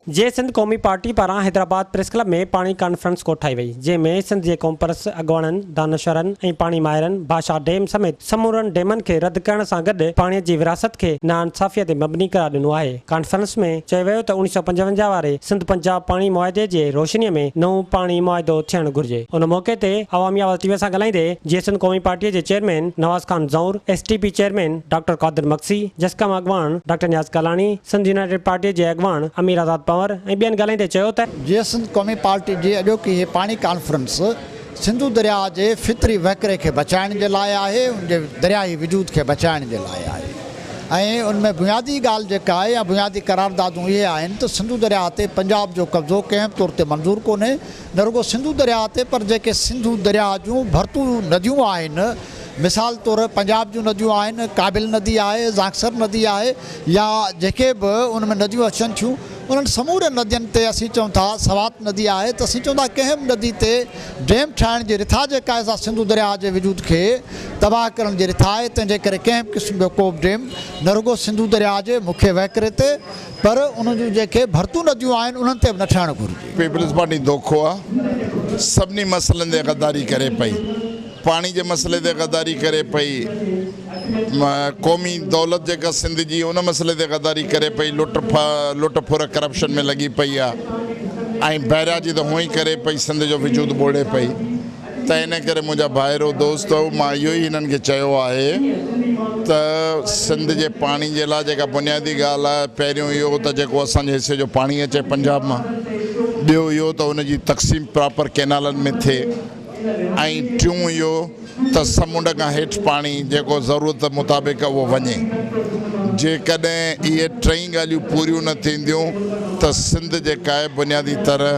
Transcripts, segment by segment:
جيئي سنڌ قومي پارٽي پاران Hyderabad press club ۾ پاڻي ڪانفرنس ڪوٺائي وئي، جنهن ۾ سنڌ جي قومپرست اڳواڻن، دانشورن ۽ پاڻي ماهرن ڀاشا ڊيم سميت سمورن ڊيمن کي رد ڪرڻ سان گڏ پاڻي جي ورهاست کي ناانصافي تي مبني قرار ڏنو آهي. ڪانفرنس ۾ چيو ويو ته 1955 واري سنڌ پنجاب پاڻي معاهدي جي روشني ۾ نئون پاڻي معاهدو ٿيڻ گهرجي. ان موقعي تي عوامي آواز ٽي وي سان ڳالهائيندي جيئي سنڌ قومي پارٽي جي chairman Nawaz Khan Zanwar, S T P chairman doctor Qadir Magsi, جسقم اڳواڻ doctor Niaz Kalani, Sindh united party جي اڳواڻ امير آزاد پنهور ۽ ٻين ڳالهائيندي چيو ته. جيئي سنڌ قومي پارٽي جي اڄوڪي هي پاڻي ڪانفرنس سنڌو درياهه جي فطري وهڪري کي بچائڻ جي لاء آهي، ان جي درياهي وجود کي بچائڻ جي لاء آهي ۽ ان ۾ بنيادي ڳالهه جيڪا آهي يا بنيادي قراردادون اهي آهن ته سنڌو درياهه تي پنجاب جو قبضو ڪنهن به طور تي منظور ڪونهي، نه رڳو سنڌو درياهه تي پر جيڪي سنڌو درياهه جون ڀرتون نديون آهن مثال طور پنجاب جون نديون آهن، ڪابل ندي آهي، زانگسر ندي آهي يا جيڪي به ان ۾ نديون اچن ٿيون انهن سمورين ندين تي اسين چئون ٿا سوات ندي آهي ته اسين چئون ٿا ڪنهن به ندي تي ڊيم ٺاهڻ جي رٿا جيڪا آهي سا سنڌو درياهه جي وجود کي تباهه ڪرڻ جي رٿا آهي تنهن جي ڪري ڪنهن به قسم جو ڪو به ڊيم نه رڳو سنڌو درياهه جي مکيه وهڪري تي پر انهن جون جيڪي ڀرتون نديون آهن انهن تي به نه ٺهڻ گهرجي. پيپلز پارٽي دوکو آ سڀني مسئلن تي غداري ڪري پئي پاڻي جي مسئلي تي غداري ڪري پئي قومي دولت جيڪا سنڌ جي ان مسئلي تي غداري ڪري پئي لٽ لٽ ڦر ڪرپشن ۾ لڳي پئي آ ۽ بئراجي ته هونئن ئي ڪري پئي سنڌ جو وجود ٻوڙي پئي. ته ان ڪري منهنجا ڀائرو دوستو مان اهو ئي هنن کي چيو آهي ته سنڌ جي پاڻي جي لاء جيڪا بنيادي ڳالهه آهي پهريون اهو ته جيڪو اسان جي حصي جو پاڻي اچي پنجاب مان ٻيو اهو ته ان جي تقسيم پراپر ڪينالن ۾ ٿئي ۽ ٽيون اهو ته سمنڊ کان هيٺ پاڻي جيڪو ضرورت مطابق اهو وڃي. جيڪڏهن اهي ٽئي ڳالهيون پوريون نه ٿينديون ته سنڌ جيڪا آهي بنيادي طرح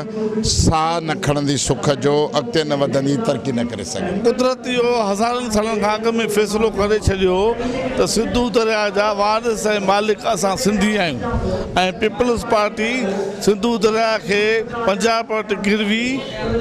ساهه نه کڻندي سک جو، اڳتي نه وڌندي، ترقي نه ڪري سگهندي. قدرت اهو هزارن سالن کان اڳ ۾ فيصلو ڪري ڇڏيو هو ته سنڌو درياء جا وارث ۽ مالڪ اسان سنڌي آهيون ۽ پيپلز پارٽي سنڌو درياء کي پنجاب وٽ گروي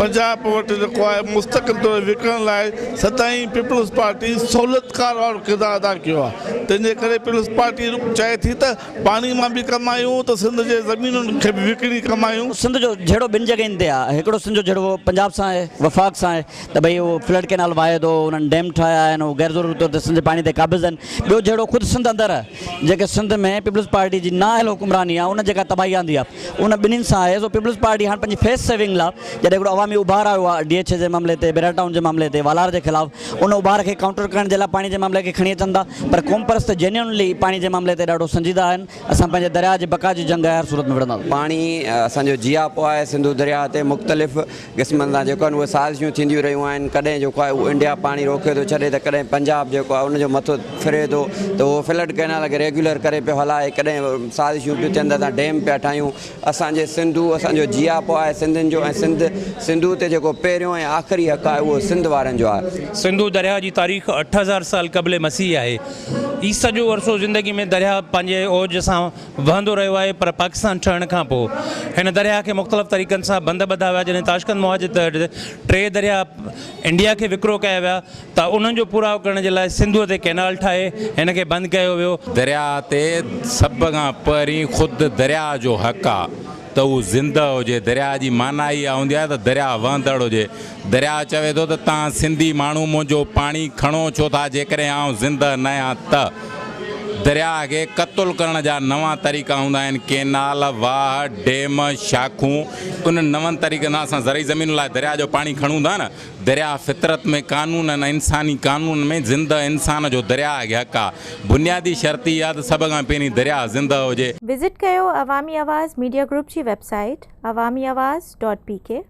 پنجاب وٽ جيڪو آهي مستقل طور وڪڻڻ لاء سدائين پيپلز پارٽي سهولتڪار وارو ڪردار ادا ڪيو آهي تنهن جي ڪري پيپلز پارٽي چاهي ٿي ته پاڻي مان به ڪمايون ته سنڌ جي زمينن کي به وڪڻي ڪمايون. سنڌ جو جهيڙو ٻن جڳهين تي آهي هڪڙو سنڌ جو جهيڙو پنجاب سان آهي وفاق سان آهي ته ڀئي اهو فلڊ ڪينال واهي ٿو انهن ڊيم ٺاهيا آهن اهو غير ضروري طور تي سنڌ جي پاڻي تي قابض آهن ٻيو جهيڙو خود سنڌ اندر آهي جيڪي سنڌ ۾ پيپلز پارٽي جي نااهل حڪمراني آهي ان جيڪا تباهي آندي آهي ان ٻنهين سان آهي سو پيپلز پارٽي هاڻ پنهنجي فيس سيونگ لا جڏهن هڪڙو عوامي اڀار آيو آهي ڊي ايڇ اي جي معاملي تي بحريا ٽائون جي معاملي تي والار جي خلاف ان اڀار کي ڪائونٽر ڪرڻ جي لاء پاڻي جي معاملي کي کڻي اچن ٿا پر قومپرست جينيونلي پاڻي جي معاملي تي ڏاڍو سنجيده آهن اسان پنهنجي درياء جي بقا جي جنگ هر صورت ۾ وڙهنداسين. پاڻي اسان جو جياپو آهي سنڌو درياء تي مختلف قسمن سان جيڪو آهن اهي سازشون ٿينديون رهيون آهن ڪڏهن جيڪو آهي اهو انڊيا پاڻي روڪي ٿو ڇڏي ته ڪڏهن پنجاب جيڪو آهي ان جو مٿو ڦري ٿو ته اهو فلڊ ڪئنال کي ريگيولر ڪري پيو هلائي ڪڏهن سازشون پيون ٿين ته اسان ڊيم پيا ٺاهيون اسان جي سنڌو اسان جو جياپو آهي سنڌين جو ۽ سنڌ سنڌو تي جيڪو پهريون ۽ آخري حق آهي اهو سنڌ وارن جو آهي. سنڌو درياهه جي تاريخ 8000 سال قبل مسيح آهي. هي سڄو عرصو زندگي ۾ درياهه پنهنجي اوج سان وهندو رهيو آهي پر پاڪستان ٺهڻ کان پوء هن درياهه کي مختلف طريقن سان بند ٻڌا ويا جڏهن تاشقند معاهدي تحت ٽي درياهه انڊيا کي وڪرو ڪيا ويا ته انهن جو پورائو ڪرڻ جي لاء سنڌوء تي ڪئنال ٺاهي هن کي بند ڪيو ويو. درياهه تي سڀ کان پهرين خود درياهه جو حق آ ته هو زنده هجي، درياهه جي معنيٰ ئي اها هوندي آهي ته درياهه وهندڙ هجي، درياهه چوي ٿو ته توهان سنڌي ماڻهو منهنجو پاڻي کڻو ڇو ٿا جيڪڏهن آئون زنده ناهيان ته؟ درياهه کي قتل ڪرڻ جا نوان طريقا هوندا آهن، ڪينال، واهه، ڊيم، شاخون، انهن نون طريقن سان اسان زرعي زمينن لاء درياهه جو پاڻي کڻون ٿا نه، درياهه فطرت ۾ قانونن ۽ انساني قانون ۾ زنده انسان جو درياهه کي حق آ. بنيادي شرط اها آ ته سڀ کان پهرين درياهه زنده هجي. وزٽ ڪيو عوامي آواز ميڊيا گروپ جي web site Awami Awaz dot P K.